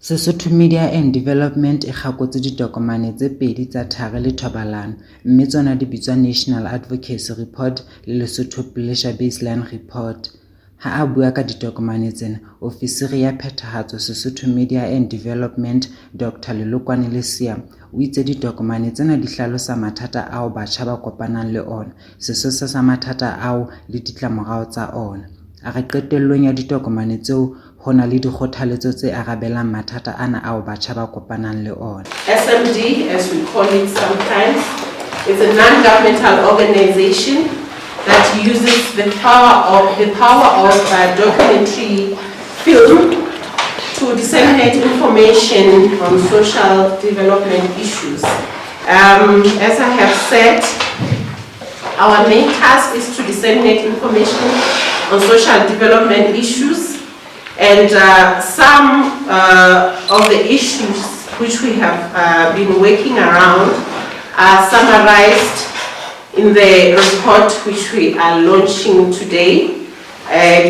Sesotho Media and Development e kgakotse ditokomane tse pedi tsa thari le thobalano mme tsona di bitswa National Advocacy Report le Lesotho Pleasure Baseline Report. Ha a bua ka ditokomane tsena, ofisiri ya phethahatso Sesotho Media and Development Dr Lelokwane Lesia o itse ditokomane tsena di hlalosa mathata ao batjha ba kopanang le ona, sesosa sa mathata ao le ditlamorao tsa ona. A re qetellong ya ditokomane tseo ho na le dikgothaletso tse arabelang mathata ana ao batjha ba kopanang le ona. SMD, as we call it sometimes, is a non-governmental organization that uses the power of documentary film to disseminate information on social development issues. As I have said, our main task is to disseminate information on social development issues, and some of the issues which we have been working around are summarized in the report which we are launching today,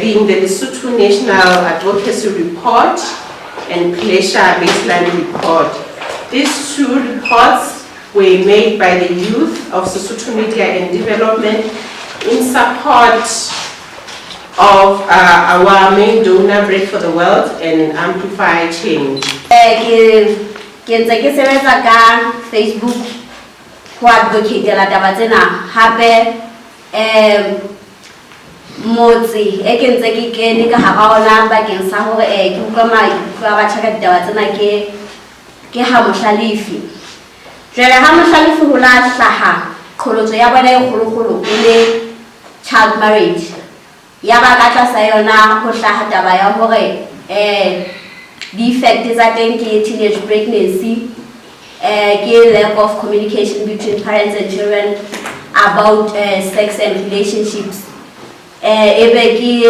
being the Lesotho National Advocacy Report and Pleasure Baseline Report. These two reports were made by the youth of Sesotho Media and Development in support of our main donor, Bread for the World, and Amplify Change. Ke ntse ke sebetsa ka Facebook ho advocate-ela taba tsena. Hape motse e ke ntse ke kene ka hara ona bakeng sa hore ke utlwa maikutlo a batjha ka ditaba tsena ke ha Mohlalefi. Jwale ha Mohlalefi ho la hlaha qholotso ya bona e kgolokgolo e le child marriage. Ya ba ka tlasa yona ho hlaha taba ya hore di-effect tsa teng ke teenage pregnancy, ke lack of communication between parents and children about sex and relationships, ebe ke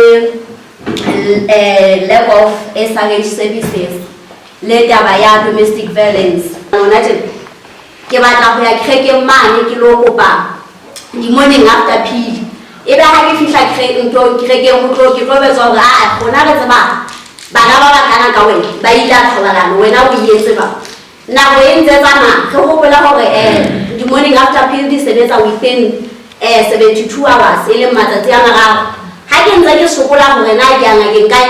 lack of SRH services le taba ya domestic violence. Rona tjena ke batla ho ya kerekeng mane ke lo kopa di-morning after pill, ebe ha ke fihla ntho kerekeng ho tlo ke tlo betswa hore aa rona re tseba bana ba bakana ka wena ba ile a thobalano, wena o etse ba nako e ntse tsamaya. Re hopola hore di-morning after pill di sebetsa within 72 hours, e leng matsatsi a 3. Ha ke ntse ke sokola hore na ke ya ngakeng kae,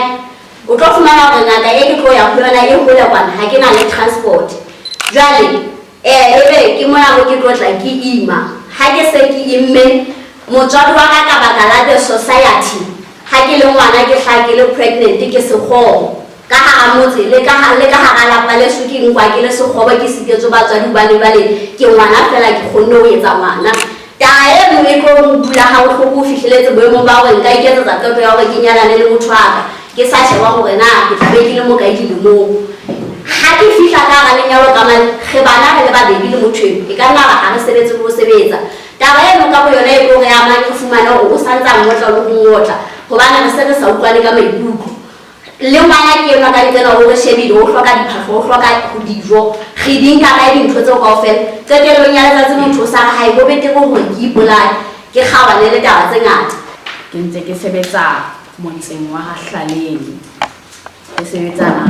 o tlo fumana hore ngaka e ke tlo ya ho yona e hole kwana, ha ke na le transport. Jwale ebe ke mona mo ke tlo tla ke ima. Ha ke se ke imme, motswadi wa ka ka baka la the society, ha ke le ngwana ke hlaha ke le pregnant, ke sekgobo ka hara motse le ka hara lapa leso, ke nkwa ke le sekgobo, ke sitetswe batswadi hobane jwale ke ngwana fela, ke kgonne ho etsa ngwana. Taba eno e tlo dula ha bohloko ho fihleletse boemong ba hore nka iketsetsa qeto ya hore ke nyalane le motho wa ka, ke sa sheba hore na ke tla be ke le mokae dilemong. Ha ke fihla ka hara lenyalo ka mane, re bana re le babedi le motho eo, e ka nna ba ha re sebetse le ho sebetsa. Taba eno ka boyona e tlo re amang, re fumane hore o santse a ngotla le ho ngotla hobane re se re sa utlwane ka maikutlo. Le ngwana ke enwa ka nqena o re shebile, o hloka diphahlo, o hloka dijo, re di nka kae dintho tseo kaofela? Qetellong ya letsatsi motho o sa re hae bo betere hore ke ipolaye, ke kgaohane le taba tse ngata. Ke ntse ke sebetsa motseng wa Hlalele, ke sebetsana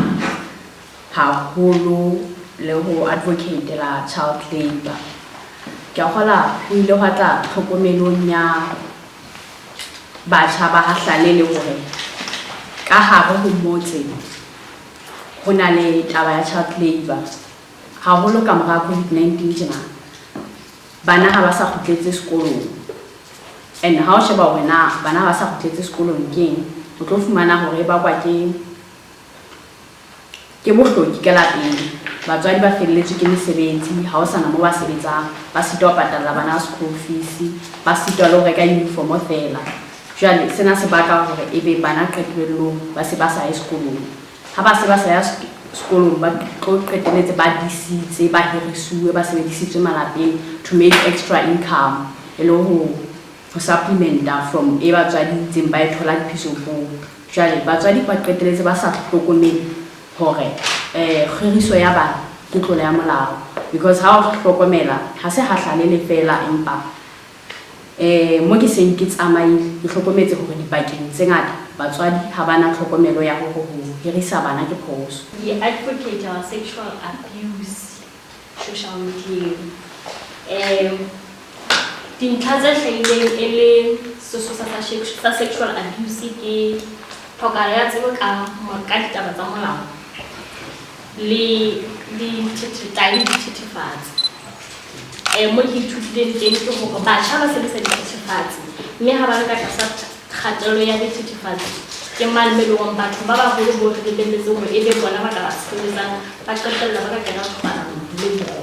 haholo le ho advocate-ela child labour. Ke a kgola ho ile hwa tla tlhokomelong ya batjha ba Hlalele hore ka hare ho motse ho na le taba ya child labour, haholo ka mora COVID-19 tjena bana ha ba sa kgutletse sekolong. And ha o sheba hore na bana ha ba sa kgutletse sekolong keng, o tlo fumana hore e bakwa ke bohloki ka lapeng. Batswadi ba felletswe ke mesebetsi, ha ho sana mo ba sebetsang, ba sitwa ho patalla bana school fees, ba sitwa le ho reka uniform feela. Jwale sena se baka hore ebe bana qetellong ba se ba sa ye sekolong. Ha ba se ba sa ya sekolong, ba tlo qetelletse ba disitse, ba hirisuwe, ba sebedisitswe malapeng to make extra income e le ho supplementa from e batswadi ntseng ba e thola diphisopong. Jwale batswadi ba qetelletse ba sa hlokomele hore kgiriso ya bana ke tlolo ya molao, because ha o hlokomela ha se Hahlalele feela, empa Mo ke seng ke tsamaile, ke hlokometse hore dibakeng tse ngata batswadi ha ba na tlhokomelo ya hore ho hirisa bana ke phoso. Ke advocate wa sexual abuse social media. Dintlha tse hlahileng e le sesosa sa sexual abuse ke tlhokahalo ya tsebo ka ditaba tsa molao le tahi le dithethefatsi. Mo ke ithutileng teng ke hore batjha ba sebedisa dithethefatsi, mme ha ba le ka tlasa kgatello ya dithethefatsi ke mane mo e leng hore batho ba baholo bo re lebelletseng hore e be bona ba ka ba tshireletsang, ba qetella ba ka kena thobalanong le bona.